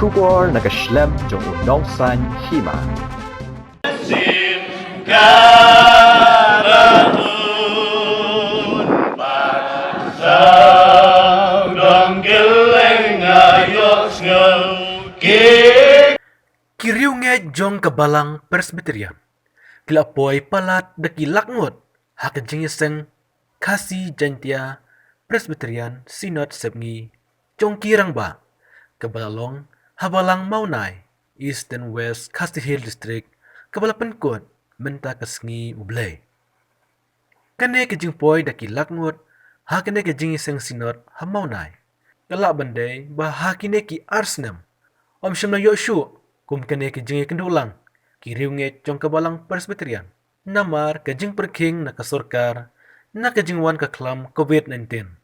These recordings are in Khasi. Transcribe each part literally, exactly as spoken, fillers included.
Khubor na ka shlem jong u nongsan hima. Ki riewngeit jong ka Balang Presbyterian ki la poi palat da ki lak ngut ha ka jingïaseng Khasi Jaintia Presbyterian Synod Sepngi jong ki rangbah, kaba la long ha Balang Mawnai, Eastern West Khasi Hills District, kaba la pynkut mynta ka sngi U Blei. Kane ka jingpoi da ki lak ngut ha kane ka jingïaseng Synod ha Mawnai ka lah ban dei ba ha kine ki ar snem ym shym la ïoh shuh kum kane ka jingïakynduh lang ki riewngeit jong ka Balang Presbyterian namar ka jingpyrkhing na ka sorkar na ka jingwan ka khlam Covid nineteen.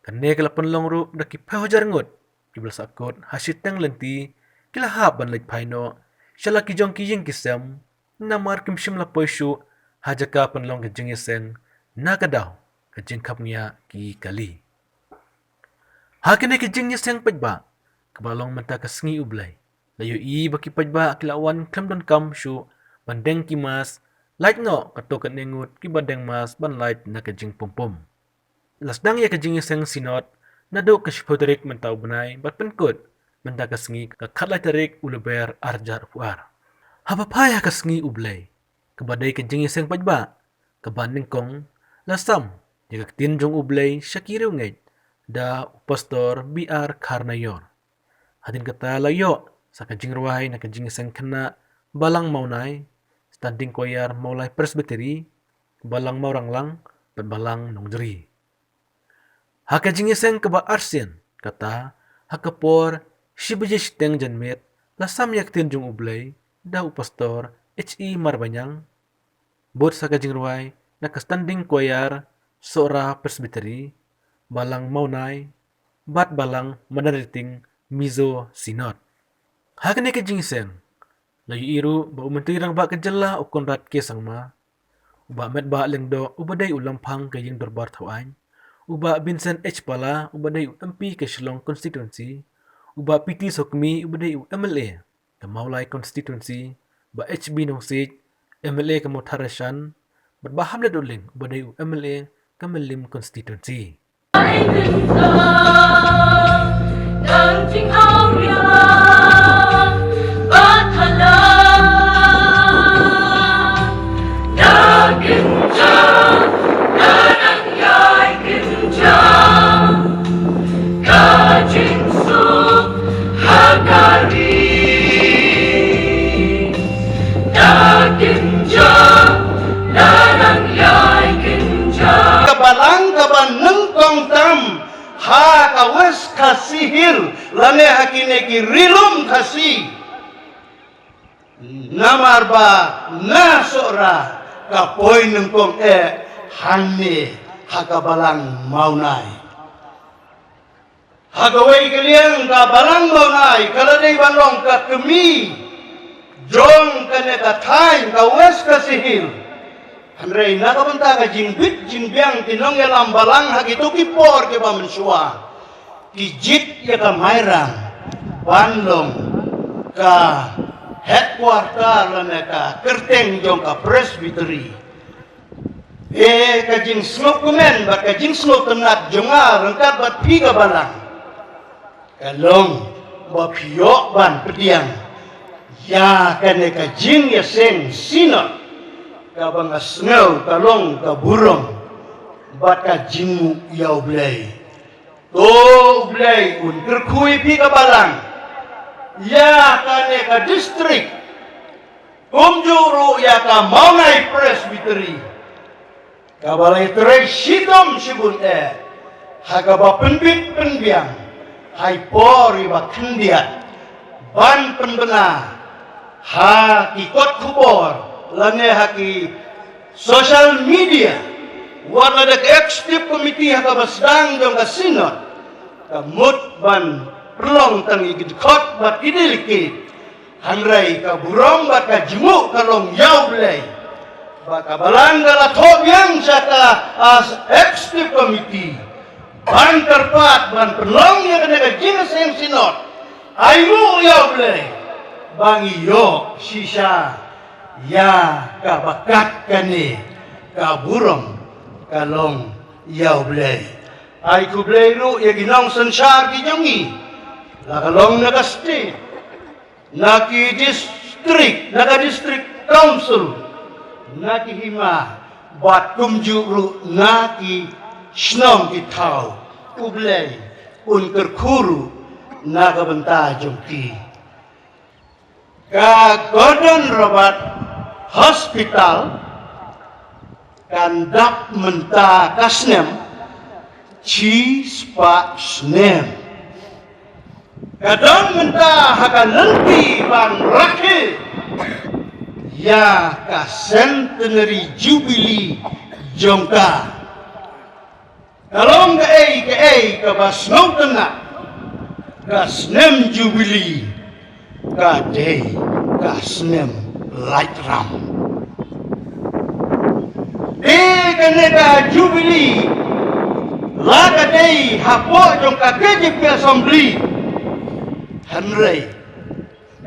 Kane ka la pynlong ruh da ki phew hajar ngut kiba la sahkut ha shiteng lynti ki la hap ban leit phai noh sha la ki jong ki ïing ki sem namar kim shym la poi shuh ha jaka pynlong ka jingïaseng na ka daw ka jingkhap ngiah ki kali. Ha kane ka jingïaseng paidbah kaba long mynta ka sngi U Blei, la ïohi ba ki paidbah ki la wan khlem donkam shuh ban deng ki mask, lait noh katto katne ngut kiba deng mask ban lait na ka jingpum pum. La sdang ïa ka jingïaseng Synod naduh ka shiphew tarik mynta u bnai bad pynkut mynta ka sngi ka khatlai tarik u Lber arhajar arphew ar. Haba phai ha ka sngi U Blei kaba dei ka jingïaseng paidbah kaba nyngkong, la sam ïa ka ktien jong U Blei sha ki riewngeit da u Pastor B R Kharnaior. Hadien kata la ïoh sa ka jingrwai na ka jingïaseng khynnah Balang Mawnai, Standing Choir Mawlai Presbytery, Balang Mawranglang bad Balang Nongjri. Ha ka jingïaseng kaba arsien kata, ha ka por shi baje shiteng janmiet, la sam ïa ka ktien jong U Blei da u Pastor H E Marbaniang, bud sa ka jingrwai na ka Standing Choir Sohra Presbytery, Balang Mawnai bad Balang Madan Riting Mizo Synod. Ha kane ka jingïaseng la ïohi ruh ba u Myntri Rangbah ka jylla u Conrad K Sangma, u Bah Metbah Lyngdoh uba dei u Lamphang ka Ïing Dorbar Thawaiñ, u Bah Vincent H Pala uba dei u M P ka Shillong Constituency, u Bah P T Sokmi uba dei u M L A ka Mawlai Constituency, Bah H B Nongsiej, M L A ka Mawthadraishan, bad Bah Hamlet Utling uba dei u M L A ka Mylliem Constituency. Ka balang kaba nyngkong tam ha ka West Khasi Hills lane ha kine ki ri lum Khasi. Namar ba na Sohra ka poi nyngkong eh hangne ha ka Balang Mawnai. Ha kawei ka liang ka Balang Mawnai ka la dei ban long ka kmie jong kane ka thaiñ ka West Khasi Hills. Hynrei na ka bynta ka jingbit jingbiang ki nongïalam balang ha kito ki por kiba mynshuwa, ki jied ïa ka Mairang ban long ka headquarter lane ka kyrteng jong ka Presbytery. Eh, ka jingsngewkmen bad ka jingsngewtynnat jong nga ryngkat bad phi ka balang ka long ba phi ïoh ban pdiang ïa kane ka jingïaseng Synod kaba nga sngew ka long ka burom bad ka jingmut ïa U Blei. To U Blei un kyrkhu ïa phi ka balang, ïa kane ka district, kumjuh ruh ïa ka Mawnai Presbytery, kaba la ïatrei shitom shibun eh ha kaba pynbit pynbiang ha i por iba khyndiat ban pynbna ha ki kot khubor lane ha ki social media, wat la da ka executive committee ha kaba sdang jong ka Synod ka mut ban pynlong tang ïa ki dkhot bad ki delegate. Hynrei ka burom bad ka jingmut ka long ïa U Blei ba ka balang ka la thoh biang sha ka, ah, executive committee ban kyrpad ban pynlong ïa kane ka jingïaseng Synod Ai nguh ïa U Blei ba ngi ïoh shisha ïa kaba kat kane ka burom ka long ïa U Blei. Ai khublei ruh ïa ki nongsynshar ki jong ngi, la ka long na ka state, na ki district, na ka district council, na ki hima bad kumjuh ruh na ki shnong ki thaw. U Blei un kyrkhu ruh na ka bynta jong ki. Ka Gordon Roberts Hospital kan dap mynta ka snem shi spah snem. Ka don mynta ha ka lynti ban rakhe ïa ka centenary jubilee jong ka. Ka long kaei kaei kaba sngewtynnat. Ka snem jubilee ka dei ka snem lait ram. Te kane ka jubilee la ka dei hapoh jong ka K J P Assembly, hynrei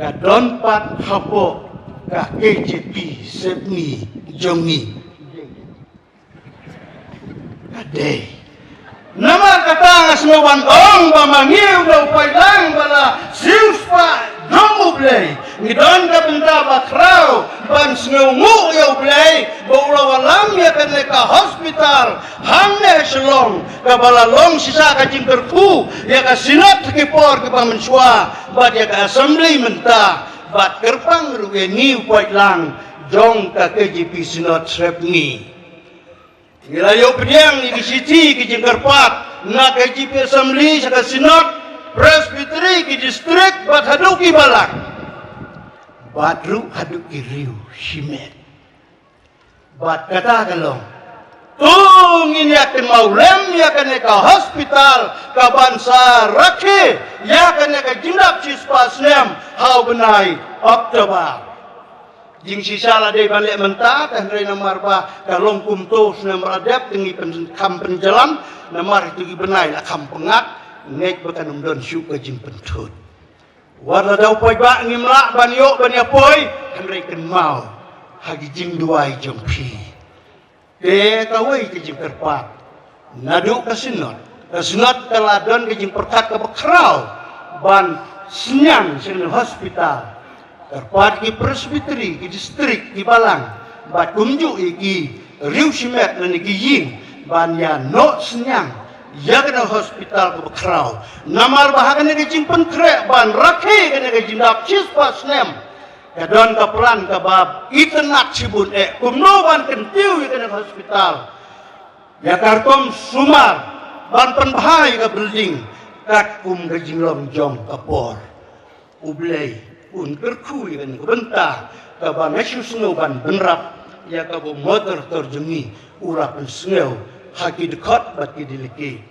ka don pat hapoh ka K J P sepngi jong ngi. Ka dei. Namar kata nga sngew ban ong ba ma ngi u dei u paidlang ba la siew spah jong U Blei. Ngi don ka bynta ba khraw ban sngew nguh ïa U Blei ba u la wallam ïa kane ka hospital hangne Shillong, kaba la long shisha ka jingkyrkhu ïa ka Synod ha ki por kiba mynshuwa bad ïa ka Assembly mynta, bad kyrpang ruh ïa ngi u paidlang jong ka K J P Synod sepngi. Ngi la ïoh pdiang ïa ki shithi ki jingkyrpad na ka K J P Assembly sha ka Synod, Presbytery, ki district bad haduh ki balang, bad ruh haduh ki riewshimet. Bad kata ka long, to ngin ïa kynmaw lem ïa kane ka hospital kaban sa rakhe ïa kane ka jingdap shi spah snem ha u bnai October. Jingshisha la dei ban leh mynta, te hynrei namar ba ka long kumto snem ba la dep, te ngi pyn, kham pynjlan, namar itu ki bnai la kham pyngngad, ngeit ba kan ym don shuh ka jingpynthut. Wat la da u paidbah ngim lah ban ïoh ban ïa poi, hynrei kynmaw ha ki jingduwai jong phi. Te kawei ka jingkyrpad naduh ka Synod, ka Synod ka la don ka jingpyrkhat kaba khraw ban synñiang sha kane ka hospital. Kyrpad ki Presbytery, ki district, ki balang, bad kumjuh ïa ki riewshimet lane ki ïing ban ïa noh synñiang ïa kane ka hospital kaba khraw. Namar ba ha kane ka jingpynkhreh ban rakhe kane ka jingdap shi spah snem, ka don ka plan kaba itynnad shibun eh kumno ban kyntiew ïa kane ka hospital ïa ka rukom sumar, ban pynbha ïa ka building katkum ka jinglong jong ka por. U Blei un kyrkhu ïa kane ka bynta kaba nga shu sngew ban bynrap ïa kaba u moderator jong ngi u la pynsngew ha ki dkhot bad ki dkhot.